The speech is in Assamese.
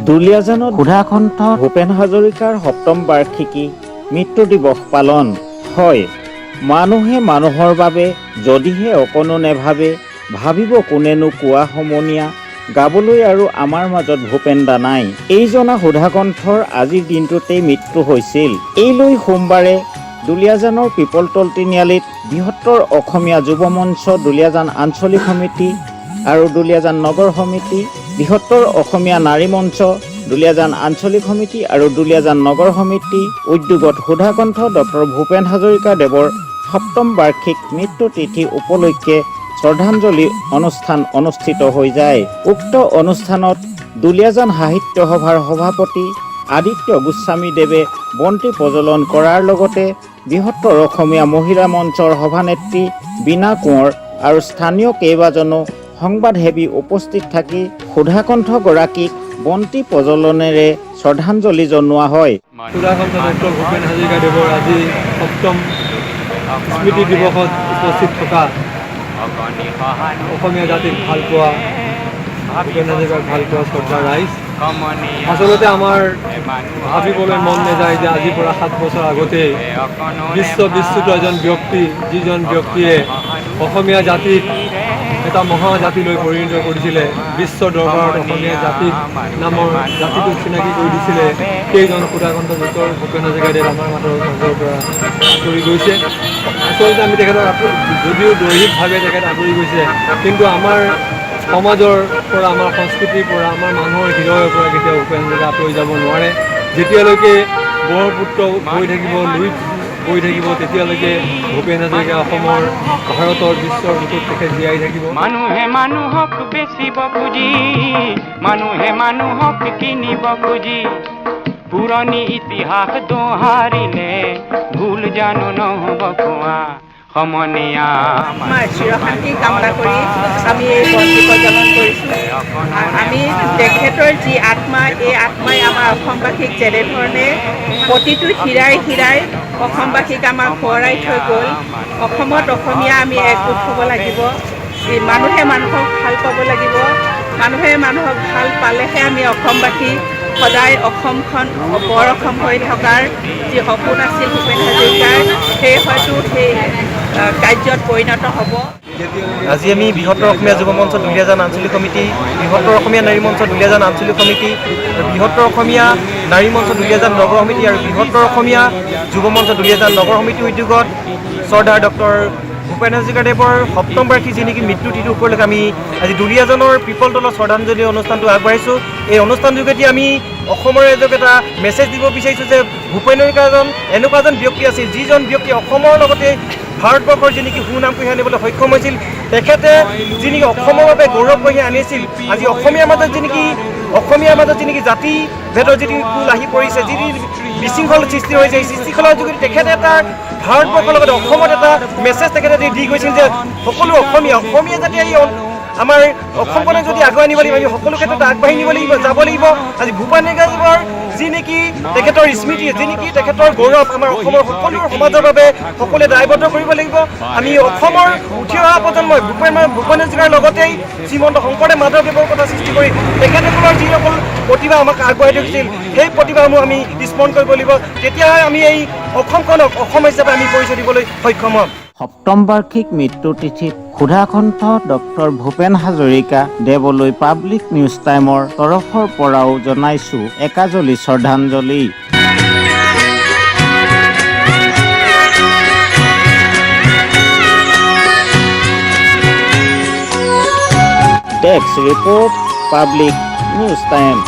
দুলীয়াজানত সুধাকণ্ঠ ভূপেন হাজৰিকাৰ সপ্তম বাৰ্ষিকী মৃত্যু দিৱস পালন হয়। মানুহে মানুহৰ বাবে যদিহে অকণো নেভাবে, ভাবিব কোনেনো কোৱা সমনীয়া, গাবলৈ আৰু আমাৰ মাজত ভূপেন দা নাই। এইজনা সুধাকণ্ঠৰ আজিৰ দিনটোতেই মৃত্যু হৈছিল। এই লৈ সোমবাৰে দুলীয়াজানৰ পিপলতল তিনিআলিত বৃহত্তৰ অসমীয়া যুৱ মঞ্চ দুলীয়াজান আঞ্চলিক সমিতি আৰু দুলীয়াজান নগৰ সমিতি, বৃহত্তৰ অসমীয়া নাৰী মঞ্চ দুলীয়াজান আঞ্চলিক সমিতি আৰু দুলীয়াজান নগৰ সমিতি উদ্যোগত সুধাকণ্ঠ ডক্টৰ ভূপেন হাজৰিকা দেৱৰ সপ্তম বাৰ্ষিক মৃত্যু তিথি উপলক্ষে শ্ৰদ্ধাঞ্জলি অনুষ্ঠান অনুষ্ঠিত হৈ যায়। উক্ত অনুষ্ঠানত দুলীয়াজান সাহিত্য সভাৰ সভাপতি আদিত্য গোস্বামী দেৱে বন্তি প্ৰজ্বলন কৰাৰ লগতে বৃহত্তৰ অসমীয়া মহিলা মঞ্চৰ সভানেত্ৰী বীণা কোঁৱৰ আৰু স্থানীয় কেইবাজনো সংবাদসেৱী উপস্থিত থাকি সুধাকণ্ঠগৰাকীক বন্তি প্ৰজ্বলনেৰে শ্ৰদ্ধাঞ্জলি জনোৱা হয়। সুধাকণ্ঠ ডক্টৰ ভূপেন হাজৰিকাদেৱৰ আজি সপ্তম স্মৃতি দিৱসত উপস্থিত থকা অসমীয়া জাতিক ভাল পোৱা, ভূপেন হাজৰিকাক ভাল পোৱা শ্ৰদ্ধা ৰাইজ, আচলতে আমাৰ ভাবিবলৈ মন নাযায় যে আজিৰ পৰা 7 বছৰ আগতেই বিশ্ব বিশ্ৰুত এজন ব্যক্তি, যিজন ব্যক্তিয়ে অসমীয়া জাতিক এটা মহাজাতিলৈ পৰিণত কৰিছিলে, বিশ্ব দৰবাৰত অসমীয়া জাতিক নামৰ জাতিটোক চিনাকি কৰি দিছিলে, সেইজন সুধাকণ্ঠ ডক্টৰ ভূপেন হাজৰিকাদেৱ আমাৰ মাজৰ পৰা আঁতৰি গৈছে। আচলতে আমি তেখেতক যদিও দৈহিকভাৱে তেখেত আঁতৰি গৈছে, কিন্তু আমাৰ সমাজৰ পৰা, আমাৰ সংস্কৃতিৰ পৰা, আমাৰ মানুহৰ হৃদয়ৰ পৰা কেতিয়াও ভূপেন হাজৰিকা আঁতৰি যাব নোৱাৰে। যেতিয়ালৈকে ব্ৰহ্মপুত্ৰ বৈ থাকিব, লুইত বৈ থাকিব, তেতিয়ালৈকে ভূপেন হাজৰিকা অসমৰ, ভাৰতৰ, বিশ্বৰ বুকুত তেখেত জীয়াই থাকিব। মানুহে মানুহক বেচিব খুজি, মানুহে মানুহক কিনিব খুজি, পুৰণি ইতিহাস দোহাৰিলে ভুল জানো নহ'ব কোৱা সমনীয়া? আমাৰ চিৰশান্তি কামনা কৰি আমি এই বন্তি প্ৰজ্বলন কৰিছোঁ। আমি তেখেতৰ যি আত্মা, এই আত্মাই আমাৰ অসমবাসীক যেনেধৰণে প্ৰতিটো শিৰাই শিৰাই অসমবাসীক আমাক সোঁৱৰাই থৈ গ'ল, অসমত অসমীয়া আমি একগোট হ'ব লাগিব, এই মানুহে মানুহক ভাল পাব লাগিব। মানুহে মানুহক ভাল পালেহে আমি অসমবাসী সদায় অসমখন বৰ অসম হৈ থকাৰ যি সপোন আছিল ভূপেন হাজৰিকাৰ, সেই হয়তো সেই কাৰ্যত পৰিণত হ'ব। আজি আমি বৃহত্তৰ অসমীয়া যুৱ মঞ্চ দুলীয়াজান আঞ্চলিক সমিতি, বৃহত্তৰ অসমীয়া নাৰী মঞ্চ দুলীয়াজান আঞ্চলিক সমিতি, আৰু বৃহত্তৰ অসমীয়া নাৰী মঞ্চ দুলীয়াজান নগৰ সমিতি আৰু বৃহত্তৰ অসমীয়া যুৱ মঞ্চ দুলীয়াজান নগৰ সমিতিৰ উদ্যোগত শ্ৰদ্ধাৰ ডক্টৰ ভূপেন হাজৰিকাদেৱৰ সপ্তম বাৰ্ষিকী যি নেকি মৃত্যু তিথি উপলক্ষে আমি আজি দুলীয়াজানৰ পিপল তলত শ্ৰদ্ধাঞ্জলি অনুষ্ঠানটো আগবঢ়াইছোঁ। এই অনুষ্ঠান যোগেদি আমি অসমৰ ৰাইজক এটা মেছেজ দিব বিচাৰিছোঁ যে ভূপেন হাজৰিকা এজন এনেকুৱা এজন ব্যক্তি আছিল, যিজন ব্যক্তি অসমৰ লগতে ভাৰতবৰ্ষৰ যি নেকি সুনাম কঢ়িয়াই আনিবলৈ সক্ষম হৈছিল। তেখেতে যি নেকি অসমৰ বাবে গৌৰৱ কঢ়িয়াই আনিছিল, আজি অসমীয়াৰ মাজত যি নেকি জাতি ভেদৰ যি নেকি কুল আহি পৰিছে, যি বিশৃংখল সৃষ্টি হৈছে, এই বিশৃংখলৰ যোগেদি তেখেতে এটা ভাৰতবৰ্ষৰ লগতে অসমত এটা মেছেজ তেখেতে দি গৈছিল যে সকলো অসমীয়া অসমীয়া যাতে এই আমাৰ অসমখনক যদি আগুৱাই নিব লাগিব, আমি সকলো ক্ষেত্ৰতে আগবাঢ়ি নিব লাগিব, যাব লাগিব। আজি ভূপেন হাজৰিকাৰ যি নেকি তেখেতৰ স্মৃতি, যি নেকি তেখেতৰ গৌৰৱ, আমাৰ অসমৰ সকলো সমাজৰ বাবে সকলোৱে দায়বদ্ধ কৰিব লাগিব। আমি অসমৰ উঠি অহা প্ৰজন্মই ভূপেন ভূপেন হাজৰিকাৰ লগতেই শ্ৰীমন্ত শংকৰদেৱ মাধৱদেৱৰ কথা সৃষ্টি কৰি তেখেতসকলৰ যিসকল প্ৰতিভা আমাক আগবঢ়াই থৈছিল, সেই প্ৰতিভাসমূহ আমি স্মৰণ কৰিব লাগিব। তেতিয়াহে আমি এই অসমখনক অসম হিচাপে আমি পৰিচয় দিবলৈ সক্ষম হ'ম। সপ্তম বাৰ্ষিক মৃত্যু তিথিত সুধাকণ্ঠ ডক্টৰ ভূপেন হাজৰিকা দেৱলৈ পাব্লিক নিউজ টাইমৰ তৰফৰ পৰাও জনাইছো একাজলি শ্ৰদ্ধাঞ্জলি। Desk report, Public News Time.